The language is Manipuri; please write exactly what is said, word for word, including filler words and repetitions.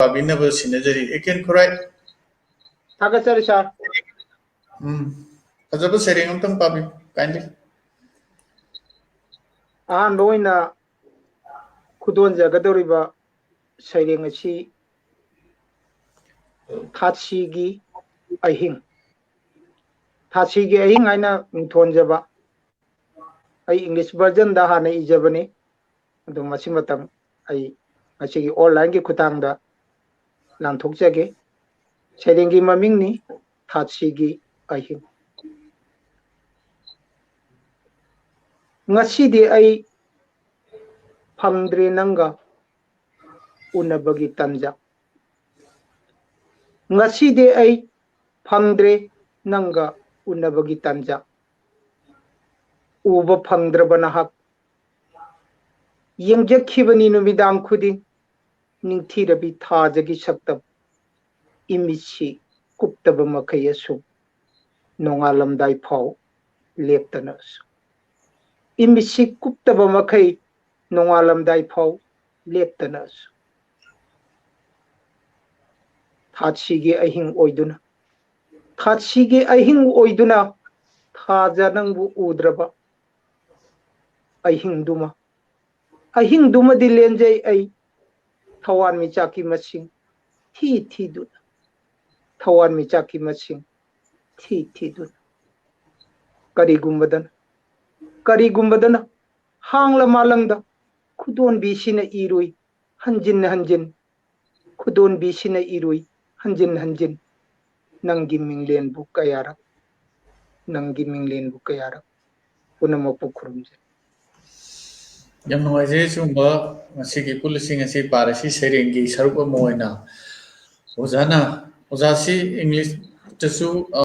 ꯄꯥꯕꯤꯅꯕ ꯁꯤꯟꯅꯖꯔꯤ꯫ ꯑꯦ ꯀꯦꯟ ꯈꯨꯔꯥꯏ꯫ ꯊꯥꯒꯠꯆꯔꯤ ꯁꯥꯔ꯫ ꯎꯝ, ꯐꯖꯕ ꯁꯩꯔꯦꯡ ꯑꯝꯇꯪ ꯄꯥꯕꯤꯌꯨ, kindly꯫ ꯑꯍꯥꯟꯕ ꯑꯣꯏꯅ ꯈꯨꯗꯣꯟꯖꯒꯗꯧꯔꯤꯕ ꯁꯩꯔꯦꯡ ꯑꯁꯤ ꯊꯥꯠꯁꯤꯒꯤ ꯑꯍꯤꯡ꯫ ꯊꯥꯠꯁꯤꯒꯤ ꯑꯍꯤꯡ ꯍꯥꯏꯅ ꯃꯤꯡꯊꯣꯟꯖꯕ꯫ ꯑꯩ English version ꯗ ꯍꯥꯟꯅ ꯏꯖꯕꯅꯤ, ꯑꯗꯨ ꯃꯁꯤ ꯃꯇꯝ ꯑꯩ ꯉꯁꯤꯒꯤ online ꯒꯤ ꯈꯨꯠꯊꯥꯡꯗ ꯂꯥꯟꯊꯣꯛꯆꯒꯦ꯫ ꯁꯩꯔꯦꯡꯒꯤ ꯃꯃꯤꯡꯅꯤ ꯊꯥꯠꯁꯤꯒꯤ ꯑꯍꯤꯡ꯫ ꯉꯁꯤꯗꯤ ꯑꯩ ꯐꯪꯗ꯭ꯔꯦ ꯅꯪꯒ ꯎꯅꯕꯒꯤ ꯇꯟꯖꯥ꯫ ꯉꯁꯤꯗꯤ ꯑꯩ ꯐꯪꯗ꯭ꯔꯦ ꯅꯪꯒ ꯎꯅꯕꯒꯤ ꯇꯟꯖꯥ꯫ ꯎꯕ ꯐꯪꯗ꯭ꯔꯕ ꯅꯍꯥꯛ ꯌꯦꯡꯖꯈꯤꯕꯅꯤ ꯅꯨꯃꯤꯗꯥꯡ ꯈꯨꯗꯤꯡ, ꯅꯤꯡꯊꯤꯔꯕꯤ ꯊꯥꯖꯒꯤ ꯁꯛꯇꯝ꯫ ꯏꯃꯤꯠꯁꯤ ꯀꯨꯞꯇꯕ ꯃꯈꯩ ꯑꯁꯨꯝ ꯅꯣꯡꯉꯥꯜꯂꯝꯗꯥꯏ ꯐꯥꯎ ꯂꯦꯞꯇꯅ ꯑꯁꯨꯝ꯫ ꯏꯃꯤꯠꯁꯤ ꯀꯨꯞꯇꯕ ꯃꯈꯩ ꯅꯣꯡꯉꯥꯜꯂꯝꯗꯥꯏ ꯐꯥꯎ ꯂꯦꯞꯇꯅ ꯑꯁꯨꯝ꯫ ꯊꯥꯠꯁꯤꯒꯤ ꯑꯍꯤꯡ ꯑꯣꯏꯗꯨꯅ, ꯊꯥꯠꯁꯤꯒꯤ ꯑꯍꯤꯡ ꯑꯣꯏꯗꯨꯅ ꯊꯥꯖ ꯅꯪꯕꯨ ꯎꯗ꯭ꯔꯕ ꯑꯍꯤꯡꯗꯨꯃ, ꯑꯍꯤꯡꯗꯨꯃꯗꯤ ꯂꯦꯟꯖꯩ ꯑꯩ ꯊꯋꯥꯟꯃꯤꯆꯥꯛꯀꯤ ꯃꯁꯤꯡ ꯊꯤ ꯊꯤꯗꯨꯅ, ꯊꯋꯥꯟꯃꯤꯆꯥꯛꯀꯤ ꯃꯁꯤꯡ ꯊꯤ ꯊꯤꯗꯨꯅ꯫ ꯀꯔꯤꯒꯨꯝꯕꯗꯅ, ꯀꯔꯤꯒꯨꯝꯕꯗꯅ ꯍꯥꯡꯂ ꯃꯥꯂꯪꯗ ꯈꯨꯗꯣꯟꯕꯤꯁꯤꯅ ꯏꯔꯨꯏ ꯍꯟꯖꯤꯟ ꯍꯟꯖꯤꯟ, ꯈꯨꯗꯣꯟꯕꯤꯁꯤꯅ ꯏꯔꯨꯏ ꯍꯟꯖꯤꯟ ꯍꯟꯖꯤꯟ꯫ ꯅꯪꯒꯤ ꯃꯤꯡꯂꯦꯟꯕꯨ ꯀꯌꯥꯔꯛ, ꯅꯪꯒꯤ ꯃꯤꯡꯂꯦꯟꯕꯨ ꯀꯌꯥꯔꯛ꯫ ꯄꯨꯝꯅꯃꯛꯄꯨ ꯈꯨꯔꯨꯝꯖꯔꯤ꯫ ꯌꯥꯝ ꯅꯨꯡꯉꯥꯏꯖꯩ꯫ ꯁꯤꯒꯨꯝꯕ ꯉꯁꯤꯒꯤ ꯄꯨꯜꯂꯁꯤꯡ ꯑꯁꯤ ꯄꯥꯔꯁꯤ ꯁꯩꯔꯦꯡꯒꯤ ꯁꯔꯨꯛ ꯑꯃ ꯑꯣꯏꯅ꯫ ꯑꯣꯖꯥꯅ, ꯑꯣꯖꯥꯁꯤ English ꯇꯁꯨ, ꯑ,